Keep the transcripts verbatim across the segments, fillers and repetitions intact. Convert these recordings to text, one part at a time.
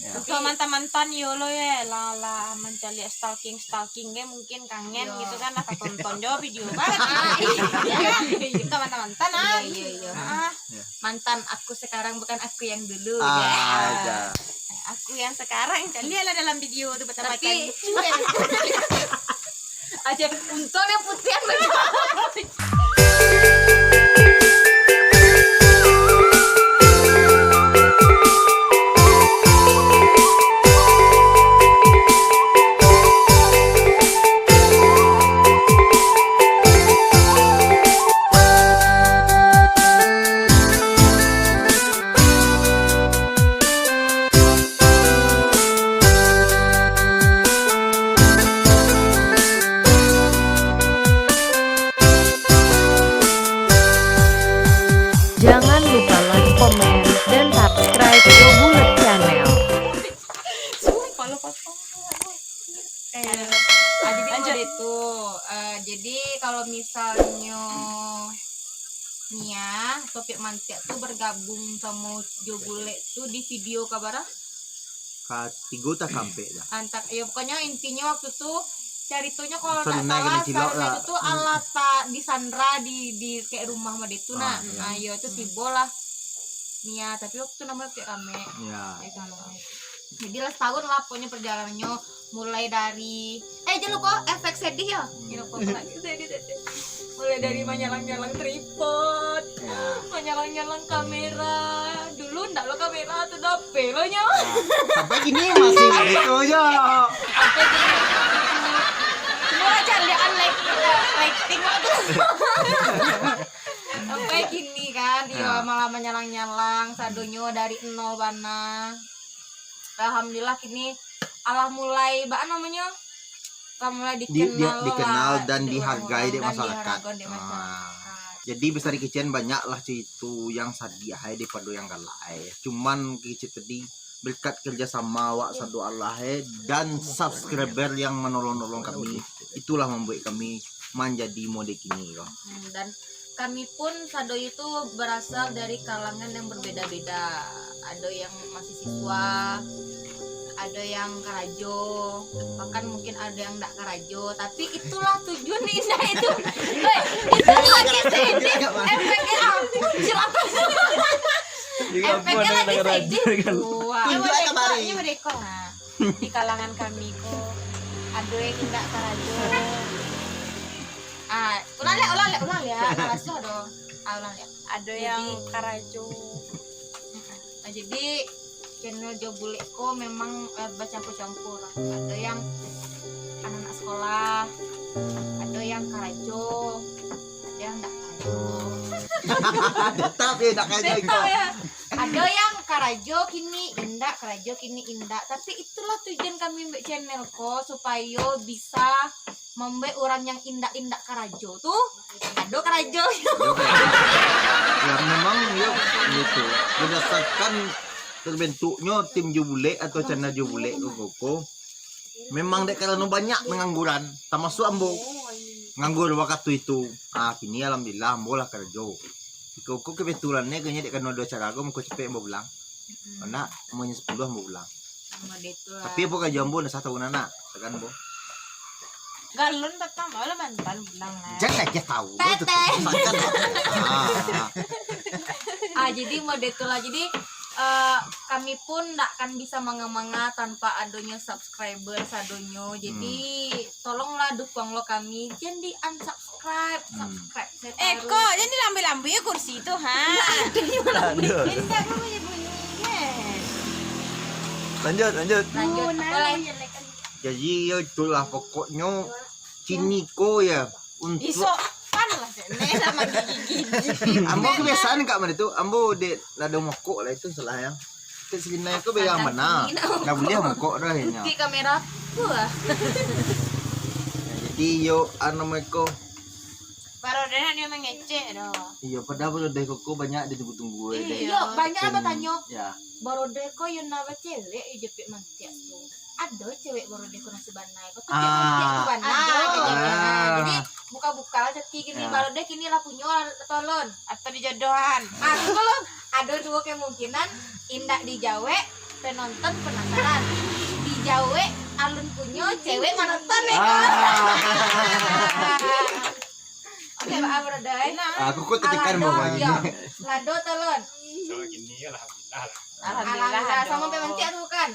Untuk mantan-mantan yo lo ye, lah, lah mancaliak stalking-stalking ge mungkin kangen gitu kan, lah tatonton jo video baru. Iya, iya. Untuk mantan-mantan ah. Iya, iya, iya. Ah. Mantan aku sekarang bukan aku yang dulu. Ah, ya. Aku yang sekarang, caliaklah dalam video tu, tapi aja untung yang putihan macam. Jangan lupa like, komen, dan subscribe Jobulet Channel. Sumpah lo patah. Eh, ah, jadi lanjut. Model tu, eh, jadi kalau misalnyo Nia, Topik Mantiak tu bergabung samo Jobulet tu di video kabara? Katigo tah kampek dah. Antak, ya pokoknyo intinyo waktu tu caritonyo kalau ndak salah, sarunnyo tu alah ta-, disandra di, di kayak rumah mode tu nah. Ah, iyo tu tibo lah Nia, tapi waktu tu namonyo kayak rame. Ya. Eh, kalau rame. Jadi lah setahun lah pokoknyo perjalanannyo, mulai dari, eh, jangan lupa efek sedih ya. Jangan lupa efek sedih, sedih. Mulai dari manyalang-nyalang tripod, manyalang-nyalang kamera. Dulu ndak lo kamera tu, dah P lo nyo. Sampai kini masih itu jo. Sampai kini. Cuma aja lihat light-, lighting tu. Sampai kini kan, iyo, malah manyalang-nyalang sadonyo dari nol bana. Alhamdulillah kini alah mulai, ba namonyo, alah mulai di-, dikenal lah, dikenal dan dihargai dek masyarakat. Ah. Jadi besari kecil banyaklah cerita yang sadiah ai daripado yang galak ai. Cuman kecil tadi berkat kerjasama awak sado alah ai dan subscriber yang menolong-nolong kami, itulah membuat kami manjadi mode kini ko. Hmm, dan kami pun sado itu berasal dari kalangan yang berbeda-beda. Ado yang mahasiswa, ado yang karajo, bahkan mungkin ado yang ndak karajo. Tapi itulah tujuan indah itu. Weh, itu lagi sedih. Efeknya apa? Celaka. Efeknya lagi sedih. Wah. Nyo merdeka, nyo merdeka. Di kalangan kami ko, ado yang indak karajo. Ah, ulang liak, ulang liak, ulang liak. Ndak basuah doh. Ah, ulang liak. Ado yang karajo. Mm-mm. Nah, jadi channel Jobulet ko memang, eh, bacampur-campur. Ado yang anak-anak sekolah, ado yang karajo, ado yang ndak karajo. Tetap ya ndak karajo. Tetap ya. Ado yang karajo kini indak, karajo kini indak. Tapi itulah tujuan kami buek channel ko, supayo bisa mambuek urang yang indak-indak karajo tu ado karajo. Ya memang yo gitu. Berdasarkan terbentuknyo tim Jobulet atau channel Jobulet ko, ko, memang dek karano banyak pengangguran, tamasuak ambo. Nganggur wakatu itu. Ah, kini alhamdulillah ambo lah karajo. Iko ko kebetulan ne, kayaknya dek karano ado acara ko, mako capek ambo pulang. Mm-mm. Anak umurnyo sepuluh ambo pulang. Ambo dek tu lah. Tapi ambo karajo ambo ndak satahunan nak, kan ambo. Galon pertama lah mantan pulang lah. Jangan lagi tahu. Tete. Ah, ah. Ah, jadi mode tu lah. Jadi, eh, kami pun ndak akan bisa manga-manga tanpa adonyo subscriber sadonyo. Jadi, hmm, tolonglah dukung lo kami. Jangan di-unsubscribe, hmm, subscribe. Eh, kok jadi lambai-lambai kursi tu, ha? Indak bunyi-bunyi, guys. Lanjut, lanjut. Lanjut. Jadi, yo, itulah pokoknyo kini ko ya. Untuk isok pan lah, cek. Neh, lah manggigit-gigit. Ambo kebiasaan kak mode tu. Ambo dek lado mokok lah itu salah yang. Cek sebenarnya ko bilang mana. Ndak boleh mokok dah akhirnya. Di kamera apa? Nah, jadi yo, anu, meko. Baru dia nak dia mengecek dah. Iyo, padahal baru deh koko banyak ditunggu-tunggu deh. Iyo, banyak yang batanyo. Ya. Baru deh ko yo nak bacewek yo jepit mantiak tu. Ado cewek baru deh ko nasi banai. Kau tu cewek mantiak tu banai. Ado. Jadi buka-buka lah caki kini. Ya. Baru deh kini lah punyo lah tolon. Atau dijodohan. Ah, tu lo. Ado duo kemungkinan indak dijawek. Penonton penasaran. Dijawek alun punyo, cewek manonton nih. Oke, Bang Abro, doi. Aku kok tetekan mau bagi. Lado talon. Kalau gini alhamdulillah lah. Alhamdulillah, sama pemantik tu kan?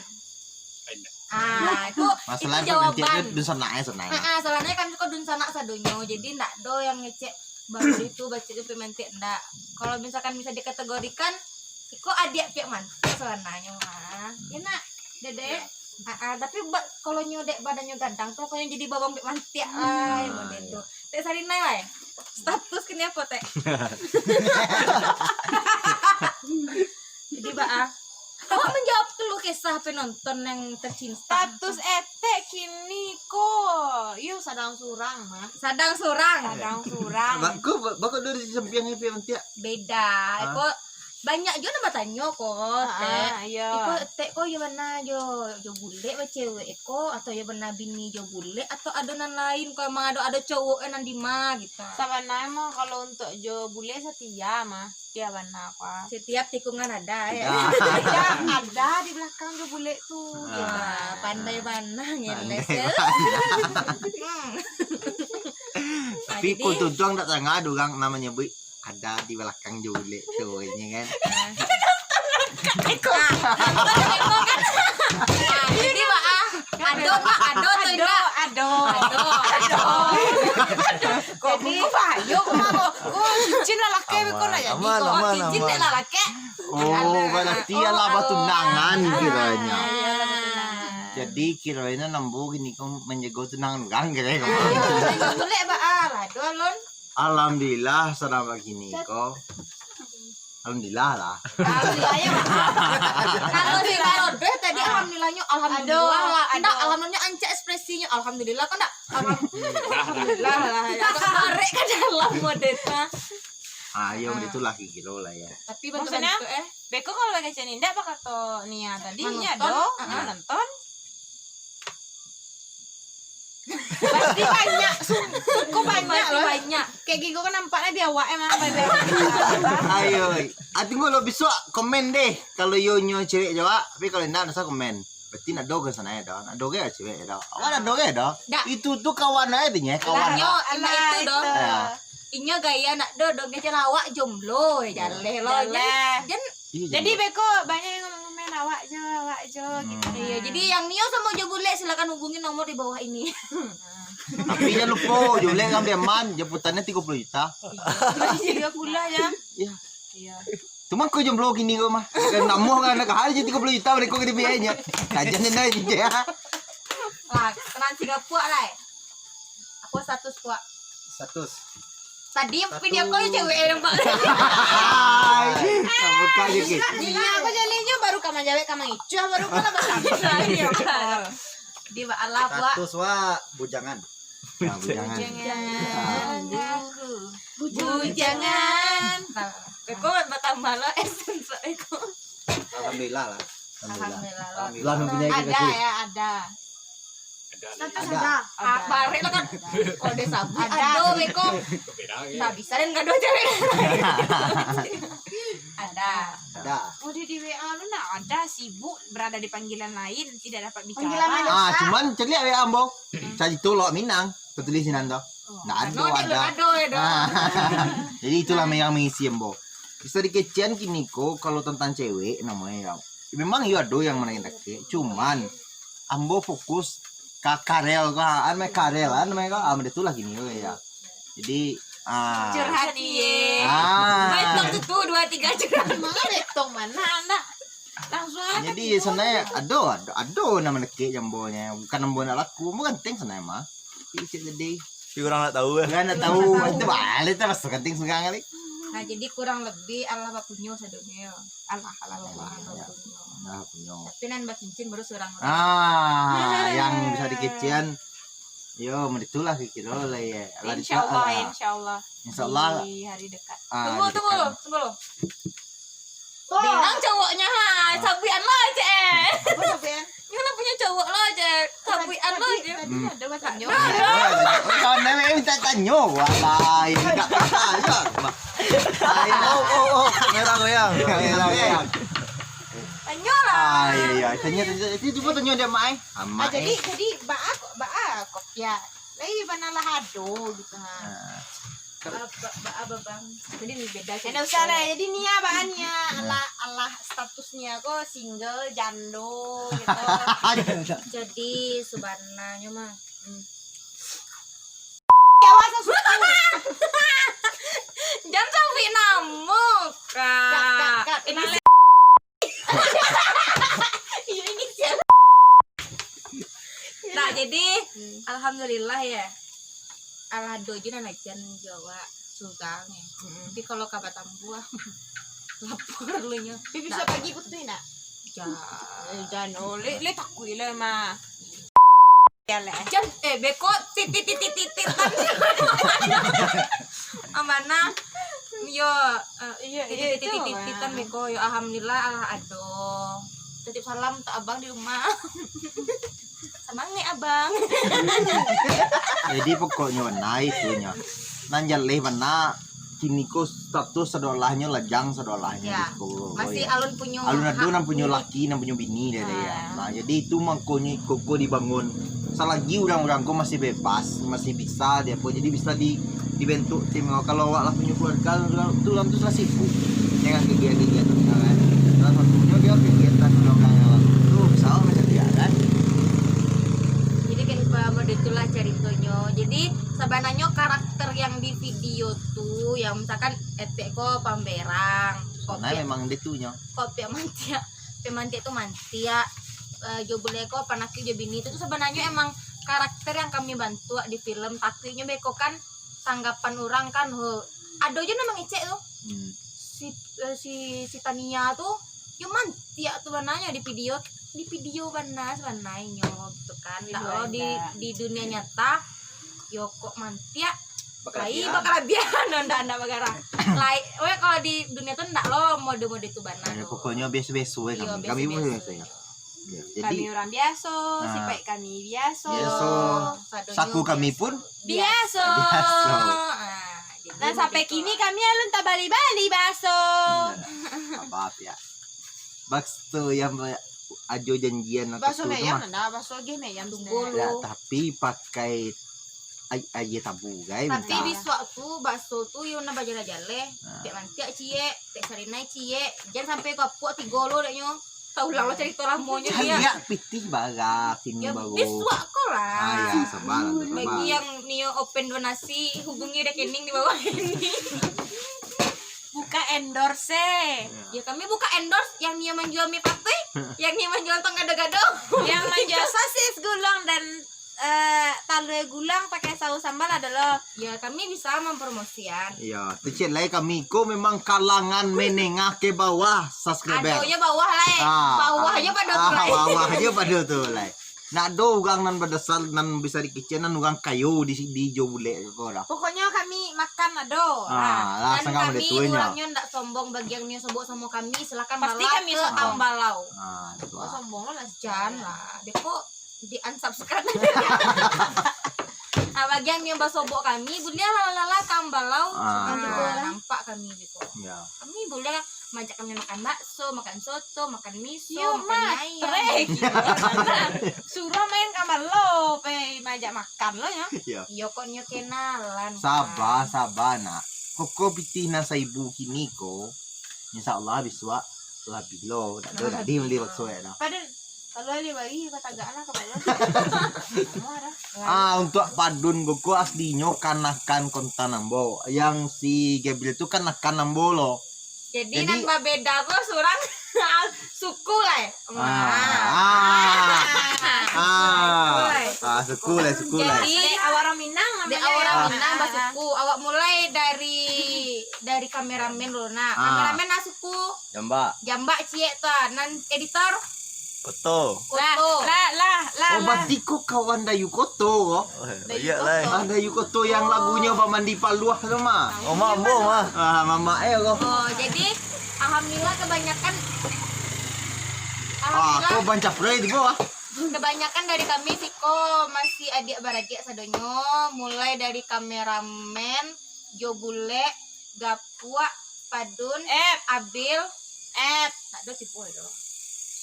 Ah, itu Masalah itu pemantik jawaban. Tu dun sanak eh sanak. Ah, ah, soalnya kan kau dunsanak sadonyo, jadi ndak do yang ngecek baru itu baca itu pemantik ndak. Kalau misalkan bisa dikategorikan, iko adiak piak mantik sebenarnya mah. Enak, Dedek. Ah, ah, tapi ba- kalau nyo dek badannyo gadang tu, pokoknya jadi babang piak mantik lah yang model tu. Tek Sarinai lah. Status kini apa, Tek? Jadi, Baa, awak menjawab keluh kesah penonton yang tercinta. Status etek kini ko, yo sadang surang mah. Sadang surang. Sadang surang. Bako bako dari sampiang ni piak mantik. Beda. Ko banyak juga nak bertanya ko, Tek. Ah, iya. Iko Tek ko yo bana jo jo bulek bacewek ko atau yo bana bini jo bulek atau ado nan lain ko emang ado ado cowok nan di ma gitu. Sabananyo mah kalau untuk jo bulek setia mah, setia bana ko. Setiap tikungan ada ya. Ya. Ada, ada di belakang jo bulek tu. Ah, pandai bana ngeles. Hmm. Tapi kok tuntuang tak tangah ada orang nama nyebut ada di belakang jo bulek tu ini kan. Jadi, Baa, ado, Baa, ado atau indak? Ado. Ado, ado. Kok buku payo kok mah kok. Kok cincin lah lakek kok nak jadi Aman, kok. aman, Cincin aman. dek lah lakek. Oh, berarti lah batunangan kiranya. Ah, iya, batunangan. Jadi kiranya nambo gini kau menjaga tunangan orang kira kau. Ayo, lanjut dulu, Baa. Lah, dua lon. Alhamdulillah, sadang begini kau. Alhamdulillah lah. Alhamdulillah ya, Baa. Kalau si Baa deh tadi alhamdulillahnya alhamdulillah Aduh, lah. Enggak, aduh. Alhamdulillah ancak ekspresinya. Alhamdulillah kok enggak? Alhamdulillah lah. Ya, tarik ke dalam model mah. Ah, yo, itulah kiro lah ya. Tapi Maksudnya? Bentuk-bentuk eh. Beko kalau bakaca ni ndak bakato Nia tadi, Manonton. Nia do, Ah. manonton. Pasti banyak, sungguh banyak Masih loh. Banyak. Kayak gitu kan nampaknya di awak emang banyak. Ayo, ah, tunggu lo besok komen deh. Kalau yo nyo cewek jawab, tapi kalau indak usah komen. Berarti nak do ke sana ya do. Nak do ke cewek ya do. Awak nak do ke do. Dak. Itu tu kawan aja tu nya, kawan. Lah, nyo, alah, itu do. Ya. Inyo gaya nak do do kecil awak jomblo jaleh lo. Jaleh. Jen Iya, Jadi jadi. Beko banyak yang ngomen awak jo, awak jo gitu. Iya, jadi yang Nio sama Jo Bulek silakan hubungi nomor di bawah ini. Tapi jangan lupa, Jo Bulek kan biaman, japutannya tiga puluh juta. Tiga puluh ya. Iya. Iya. Cuma kau jomblo kini kau mah. Kan nak mau kan nak kahal je tiga puluh juta mereka ke D P I-nya. Kajian ni dah je. Lah, kenal Singapura lah. Aku status kuat. Status. Tadi video call cewek yang nampak. Hai. Buka je ke. Iya, aku jadinya baru kamar jawek kamar icuah baru kau lah basah. Dia Allah buat. Status wa bujangan. Nah, bujangan. Jangan aku bujangan. Nah, aku bertambah lah essence aku. Alhamdulillah lah. Alhamdulillah. Lah mempunyai Ada kekasih. Ya, ada. Status ada. Ah, barek lah kan. Kalau dia sabut, aduh, beko. Nggak bisa dan gaduh cewek. Ada. Ada. Oh, dia di W A lu nak ada sibuk berada di panggilan lain, tidak dapat bicara. Panggilan lain. Ah, cuman celiak W A ambo. Cari tolak Minang, tertulis sinan tu. Ndak ada, No, dia ada. Ada ya dah. Ah. Jadi itulah yang mengisi ambo. Bisa dikecekan kini ko kalau tentang cewek namanya ya. Memang iya ada yang mana yang deket, cuman ambo fokus ka karel ka, an main karel an main ka, ah, itulah kini ko ya. Jadi ah Curhat ye. Ah. Betul tu tu dua tiga curhat. Mana betong mana anak? Langsung aja. Jadi sebenarnya ada ada ada nama deket jambonyo, bukan ambo nak laku, ambo ganteng sebenarnya mah. Tapi cek jadi Tapi orang nak tahu lah. Orang nak tahu itu balik tak masuk ganteng sekarang kali. Nah, jadi kurang lebih Allah bapunyo sadonyo. Allah, Allah bapunyo. Nah, punyo. Tapi nan bacincin baru seorang. Ah, yang bisa dikecekan. Yo, itulah kira lah ya. Lah Insya Allah, dicak lah. Insya Allah. Insya Allah. Di hari dekat. Ah, Tunggu, gitu tunggu, kan. tunggu. Bilang cowoknya ha, sabuikan lah cek. Apa sabuikan? Nyo lah punyo cowok lah cek. Sabuikan lah cek. Tadi ada batanyo. Oh, kawan naik minta tanyo. Wah, lain tak tanya. Ayo. Oh, oh, oh, merah goyang. Ayo, ayo. Tanyo lah. Ah, iya, iya. Tanya, tanya, tanya, cuba tanya dia, Mak, eh. Ah, Mak, jadi, eh. Jadi, baa kok, baa kok, ya. Lai bana lah ado gitu, ha. Nah. Ba-, ba-, baa, Bang. Jadi, beda. Kada usah lah. Jadi, Nia, baa Nia, alah, alah status Nia ko single, jando, gitu. Jadi, sebenarnya mah, hmm. Jangan sampai namo, Kak. Kak, Kak, Kak, ini kenalin. Iya, ini siapa? Nah, jadi, hmm, alhamdulillah ya. Alah, ado je nan acan Jawa surang ya. Hmm. Tapi kalau ka batambuah, lapor lu nyo. Tapi bisa pagi putuih nak? Jan. Eh, jan, oh, le, le takui le mah. Ya, le. Jan, eh, beko titit, titit, tititan. Amana? Yo, eh, iya, iya, titit, titit, tititan, beko. Yo, alhamdulillah, alah ado. Titip salam untuk abang di rumah. Semangat, abang. Jadi, pokoknyo bana itu nyo. Nan jaleh bana, kini ko status sadolahnyo lajang, sadolahnyo. Ya. Masih alun punyo. Alun ado nan punyo laki, nan punyo bini dari ya. Nah, jadi itu mangkonyo iko ko dibangun. Salagi urang-urang ko masih bebas, masih bisa dia ko, jadi bisa di, dibentuk tim. Kalau awak lah punyo keluarga, tu, tu lah sibuk dengan kegiatan-kegiatan kan. Salah satunyo dia kegiatan urang-urang yang lalu tu, bisa awak macam dia kan. Jadi kayak model itulah caritonyo. Jadi sabananyo karakter yang di video tu, yang misalkan Etek ko pamberang, kok sabananyo memang dia tu nyo. Kok piak mantiak, piak mantiak tu mantiak, eh, jo bule ko panakil jo bini tu, tu sabananyo emang karakter yang kami bantuak di film, takuiknyo beko kan tanggapan urang kan, ho, ado jo nan mangecek tu. Hmm. Si, eh, si, si Tania tu, yo mantiak tu bananyo di video, di video bana sabananyo gitu kan. Ndak lo di, di dunia nyata, yo kok mantiak, bakalabiahan. Lai bakalabiahan, ndak, ndak bagarah. Lai, weh, kalau di dunia tu ndak lo mode-mode tu bana. Ya, pokoknyo biaso-biaso, eh, kami, kami pun biaso, ya. Ya, jadi kami urang biaso, nah, sipaik kami biaso. Biaso. Sadonyo saku kami biaso. Pun biaso. Biaso. Ah, jadi nah, sampai kini kami alun tabali-bali baso. Nah, maaf ya. Baso yang ajo janjian atau baso tu meyang mah. Nah, baso ge meyang tunggu lu. Ya, tapi pakai ai-, aia tabu, gai. Tapi minta. Bisuak tu, baso tu, yo nan bajaleh-jaleh. Nah. Tek mantiak ciek, tek sarinai ciek. Jan sampai kapuak tigo lo deknyo. Taulah lo carito lamonyo dia. Caliak pitih barak sini baru. Bisuak ko lah. Ah, ya, sabar lah, sabar. Bagi yang nio open donasi, hubungi rekening di bawah ini. Buka endorse, eh. Ya, kami buka endorse yang nio manjual mie patih, yang nio manjual tong gado-gado. Yang manjual sosis gulung dan eh, talua gulang pakai saus sambal ado lo. Ya, kami bisa mempromosian. Iya, kecil lai kami ko memang kalangan menengah ke bawah subscriber. Adonyo bawah lai. Ah, bawah aja pada tu lai. Bawah aja pada tu lai. Nak do urang nan badasar nan bisa dikecek nan urang kayo di, di jo bulek ko dah. Pokoknyo kami makan ado. Ah, lah, dan kami urangnyo ndak sombong, bagi yang nio sobok samo kami, silakan pasti malah kami ke Ambalau. Ah, itu lah. Sombong lo lah. Jan lah. Beko di-unsubscribe. Ah, bagi yang nio basobok kami, buliah lah, lah, lah, lah, ka Ambalau. Ah. Ah, nampak kami beko. Ya. Kami buliah lah, majak kami makan bakso, makan soto, makan miso, makan mie ayam. Suruah main ka Ambalau, pai majak makan lo, ya. Ya. Iyo, kok nio kenalan. Sabar, sabar, nak. Pokok pitih nan saibu kini ko, insya Allah bisuak labiah lo. Dak ado, dak ado mali bakso ya, dah. Padun, kalau ali bagi, kau tagak lah kapalo. Ah, untuk Padun ko, ko aslinyo kanakan kontan ambo. Yang si Gabriel tu kanakan ambo lo. Jadi, jadi nan babeda ko surang suku lah, eh? Ah, ah, ah, suku lah, suku lah. Jadi, dek awak urang Minang, dek awak urang Minang basuku. Awak mulai dari, dari kameramen dulu, nah. Ah. Kameramen nah suku. Jambak. Jambak ciek tu, ah. Nan editor? Koto. Koto. Lah, lah, lah, lah. Oh, berarti ko kawan Dayu Koto, ko? Oh, Dayu Koto. Ah, Dayu Koto yang lagunyo Bamandi Paluah tu mah. Oh, mambo mah. Ah, mamak eh ko. Oh, jadi alhamdulillah kebanyakan, ah, alhamdulillah, ko bancaprai tibo ah. Kebanyakan dari kami siko masih adiak baradiak sadonyo, mulai dari kameramen, jo bulek, gapuak, Padun, Ep. Abil, Ep. Tak ada tipu itu.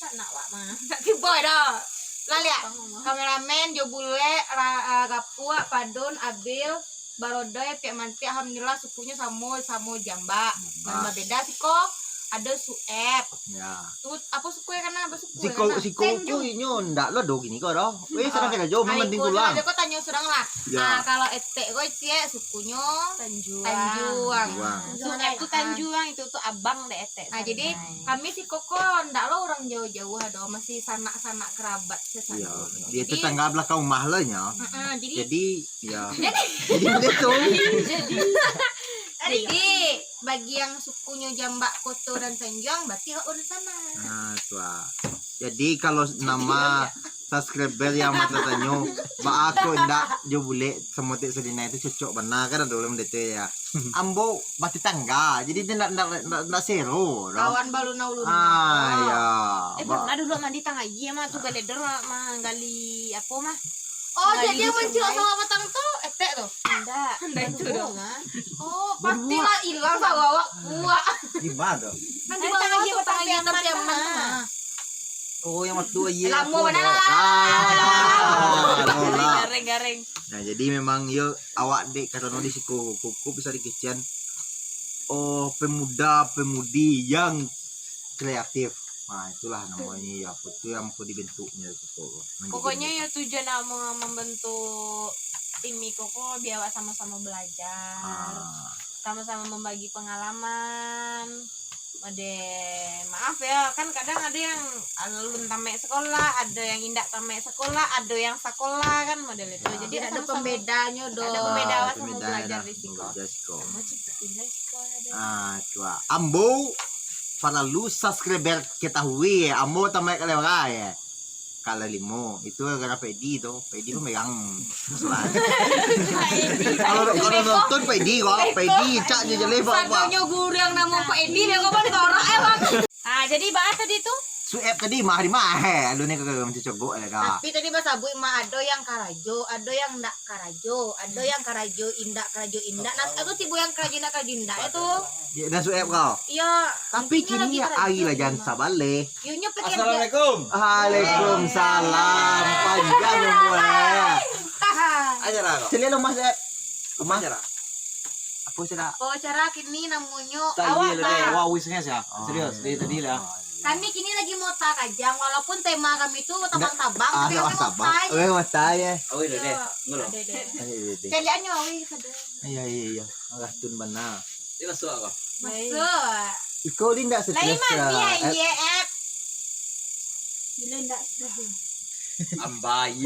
Nak wak mah. Tak tibo dah. Lah liak. Kameramen, jo bulek, ra-, ah, gapuak, padun, abil, barodai, piak mantiak, alhamdulillah sukunyo samo, samo jambak. Jambak. Nan babeda siko, ado suep. Ya. Tu, apo suku e kana? Apo suku e Siko, kana? Siko Tanjung. Ku inyo ndak lo do gini ko doh. Weh, sadang karajo, mending pulang. Ko tanyo surang lah. Ya. Ah, kalau etek ko ciek sukunyo Tanjuang. Tanjuang. Tanjuang. Suep tu Tanjuang, itu tu abang dek etek. Ah, jadi kami siko ko ndak lo urang jauah-jauah ado, masih sanak-sanak kerabat sesano. Iya, dia tetangga belakang rumah lah nya. Heeh, jadi Jadi, ya. Jadi, jadi dia tu. Jadi, bagi yang sukunyo Jambak, Koto, dan Tanjuang, berarti awak urang sana. Nah, tu ah. Jadi, kalau nama subscriber yang mata tanyo, baa kok indak jo bulek samotek salinai tu cocok bana kan, ado urang mode tu ya. Ambo batetangga, jadi dia ndak, ndak, ndak, ndak sero doh. Kawan balunau-lunau. Ah, ya. Eh, pernah dulu mandi tang aia mah tu, galedor mah, manggali apo mah. Oh, jadi yang mancilok sama batang tu, etek tu? Indak. Indak itu doh. Mah. Oh, pasti lah hilang sama awak puak. Di mana tu? Kan di bawah tu, batang aia, batang aia mah. Oh, yang waktu aia. Lamo bana lah. Ah, lamo lah. Gareng-gareng. Nah, jadi memang yo awak dek karano di siko kuku bisa dikecekan, oh, pemuda-pemudi yang kreatif. Nah, itulah namanya ya, apa tu yang mau dibentuknya itu. Pokoknya ya tujuan awak mau membentuk tim iko ko biar awak sama-sama belajar, ah, sama-sama membagi pengalaman. Mode, maaf ya, kan kadang ada yang alun tamat sekolah, ada yang indak tamat sekolah, ada yang sekolah kan model itu. Ya. Jadi ada pembedanyo doh. Ada pembeda awak sama belajar di siko. Belajar siko. Sama cepat tinggal siko ada. Ah, cua. Ambo Falalu subscriber ketahui, ambo tamat kali berapa ya? Kali limo. Itu gara-gara Pak Edi tu. Pak Edi pun megang. Kalau, kalau nonton Pak Edi kok, Pak Edi cak je jelek, Pak. Satonyo guru yang namo Pak Edi, dia kok baru torak, eh, Bang. Ah, jadi bahas tadi tu? Suep tadi mah di mah, eh, lu ni kagak macam cogok lah, kak. Tapi tadi basabuik mah, ado yang karajo, ado yang ndak karajo, ado yang karajo indak, karajo indak. Nah, aku tibo yang karajo indak, karajo indak itu. Ya, dah Suep kau. Iya. Tapi kini hari lah jangan sabaleh. Yo, nyo pikir dia. Assalamualaikum. Waalaikumsalam. Panjang umur, eh. Aja lah kau. Celiak lo, Mas, eh. Mas. Aja lah. Apa cara? Apa cara kini namonyo awak, Pak? Wah, wis nges ya. Serius, dari tadi lah. Kami kini lagi mau takajang, walaupun tema kami tu tabang-tabang, tapi kami mau tanya. Oh, iya, mau tanya. Oh, iya, deh. Dulu. Ada, ada. Ayo, iya, deh. Celiaknyo, wih, kada. Iya, iya, iya. Racun bana. Ini masuk apa? Masuk. Iko ni ndak stres lah. Lain mandi, eh. Bila ndak stres. Ambai.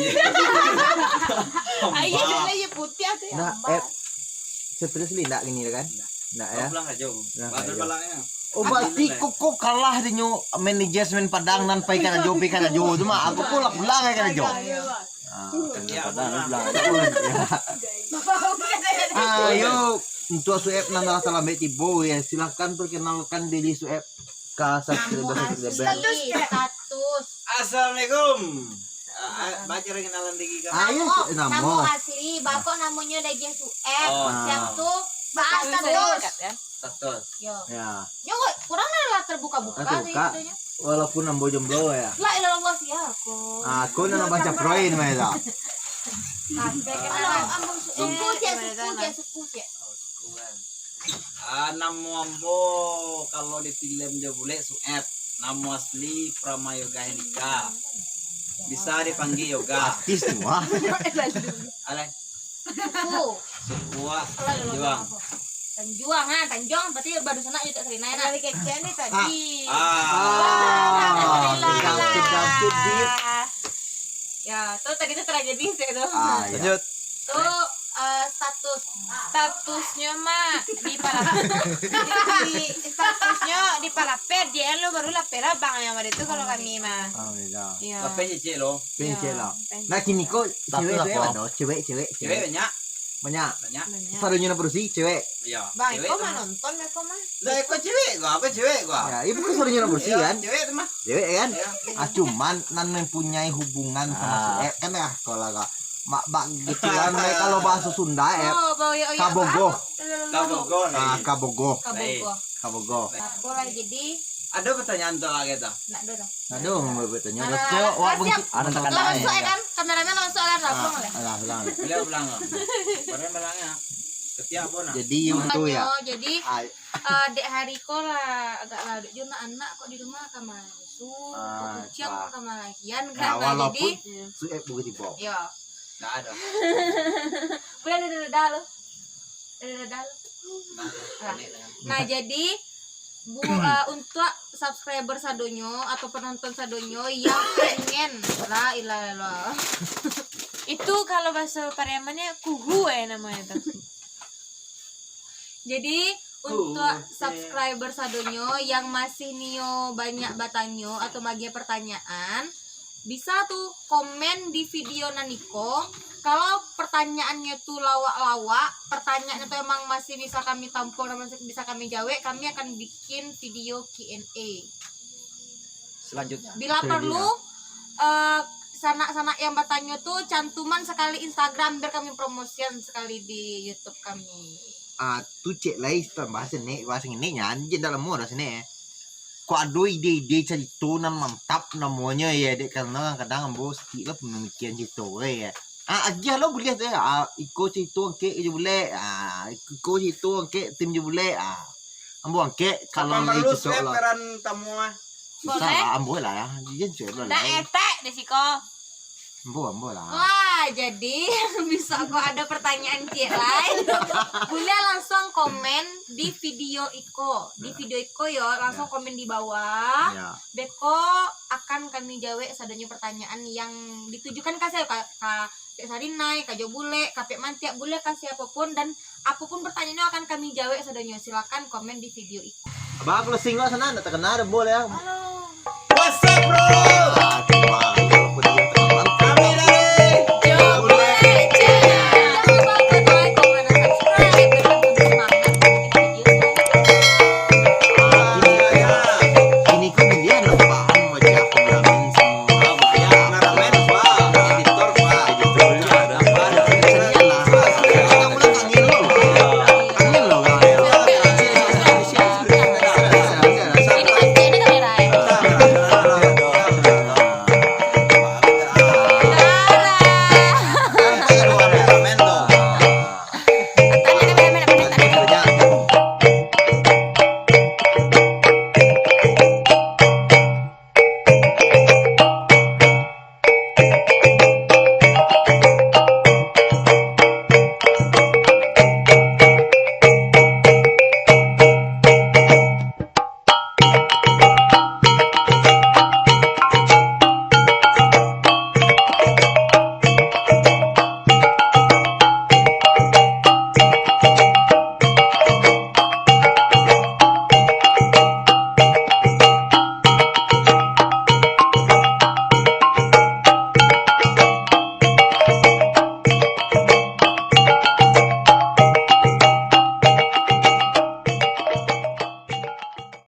Ayo, ambai. Ayo putih tu. Nah, ambai. Eh, stres ni ndak gini kan? Ndak ya? Pulang aja. Nah, badan ayo. Balaknya. Oh, berarti kok, kok kalah dinyo manajemen Padang nan pai karajo, pai karajo tu mah. Aku pulang, pulang ai karajo. Ayo, ayo. Ah, iya, pulang. Ah, yo, untuk Sueb nan lah talambek tibo, ya, silakan perkenalkan diri Sueb ka subscriber-subscriber. Namo asli, status. Assalamualaikum. Ah, ah, baca kenalan diri kami. Ayo, namo, namo. Namo asli, bako namonyo Dajah Sueb. Oh. Siap tu, status. Status. Yo. Ya. Nyo kok kurang lah terbuka-buka. Terbuka. Walaupun ambo jomblo ya. La ilaha illallah, sia ko. Ah, ko nan abang caproin mah ya. Kalau ambo su-, suku cek, suku cek, suku cek. Ah, namo ambo kalau di film jo bulek Sueb. Namo asli Pramayoga Hendika. Bisa dipanggil Yoga. Artis tu ah. Alai. Suku. Suku, ah, Tanjuang. Tanjuang, ah, Tanjuang, berarti baru sanak jutak Serina, nah. Dari kecil ni tadi. Ah. Ah. Alhamdulillah. Sedap, sedap, sedap. Ya, tu tadi tu tragedi sih tu. Ah, iya. Lanjut. Tu, eh, status. Statusnyo mah di palapeh. Di, statusnyo di palapeh, dia lo baru lapeh lah bang yang ada tu kalau kami mah. Oh, iya. Iya. Lapeh cicik lo. Pin cewek lah. Nah, kini ko cewek-cewek apa? Ado, cewek-cewek, cewek. Cewek banyak. Banyak. Banyak. Banyak. Sadonyo nan padusi cewek. Iya. Bang, cewek ko tu mah manonton, bang, ko mah. Lah, ko cewek ko, apa cewek ko? Ya, itu kan sadonyo nan padusi kan? Cewek tu mah. Cewek kan? Iya. Ah, cuman nan mempunyai hubungan sama si Ep kan ya, kalau kau mak bak gitu kan, kalau bahasa Sunda, Ep. Oh, bau ya, oh, ya, kabogoh. Kabogoh. Ah, kabogoh. Kabogoh. Kabogoh. Kabogoh lah, jadi Ado pertanyaan tu lagi tu. Nak dulu. Aduh, mau bertanya. Alah, Rokok, alah, wak siap. Bungkit. Ada tekanan. Lah masuk ya kan? Kameramen lah masuk kan? Lah, pulang lah. Alah, pulang. Beliau pulang lah. Padahal pulang ya. Ketiak pun lah. Jadi, yang tu ya. Bukannya, jadi, Ai. Eh, dek hari ko lah, agak larut jo nak anak kok di rumah kamar. Su, Ah, kuciang wah. Kamar lahian kan. Nah, nah, walaupun jadi suek buku tiba. Yo. Nggak ada. Boleh ada dada lo. Ada dada lo. Nah, nah. Nah, jadi bu, eh, untuk subscriber sadonyo atau penonton sadonyo yang pengen, la ilaha illallah. Itu kalau bahasa Pariamannya kuhu eh namanya tuh. Jadi, untuk Oke. Subscriber sadonyo yang masih nio banyak batanyo atau bagian pertanyaan, bisa tu komen di video nan iko. Kalau pertanyaannyo tu lawak-lawak, pertanyaannyo tu emang masih bisa kami tampung dan masih bisa kami jawek, kami akan bikin video Q and A. Selanjutnya. Bila Selanjutnya. Perlu, eh, sanak-sanak yang batanyo tu cantuman sekali Instagram biar kami promosian sekali di YouTube kami. Ah, tu cek lai tambah senek, wah senek nyan je dah lamo dah senek. Kok ado ide-ide carito nan mantap namonyo ya, dek, karano kadang ambo saketek lah pamikiran carito ya. Ah, agiah lo buliah tu ya. Ah, iko carito angkek je bulek. Ah, iko carito angkek tim je bulek. Ah. Ambo angkek kalau lai cocok lah. Peran tamu ah. Susah lah, ambo lah ya. Jijik cocok lah. Nak etek di siko. Ambo, ambo lah. Wah, jadi bisa kok ada pertanyaan ciek lai. Boleh langsung komen di video iko. Di video iko yo, langsung komen di bawah. Ya. Beko akan kami jawek sadonyo pertanyaan yang ditujukan ka sia, ka, ka Pek Sarinai, ka Jo Bulek, ka Pek Mantiak, boleh ka siapapun dan apapun pertanyaannyo akan kami jawek sadonyo. Silakan komen di video iko. Abang, kalau singgah sana, ndak takana, boleh ya. Halo. What's up, bro? Aduh, Bang, walaupun dia terlambat. Kami dari Jo Bulek Channel. Jangan lupa untuk like, comment, dan subscribe, biar kami semangat bikin video selanjutnya. Ah, gini aja. Gini kok dilihat lah, Bang, wajah kameramen semua.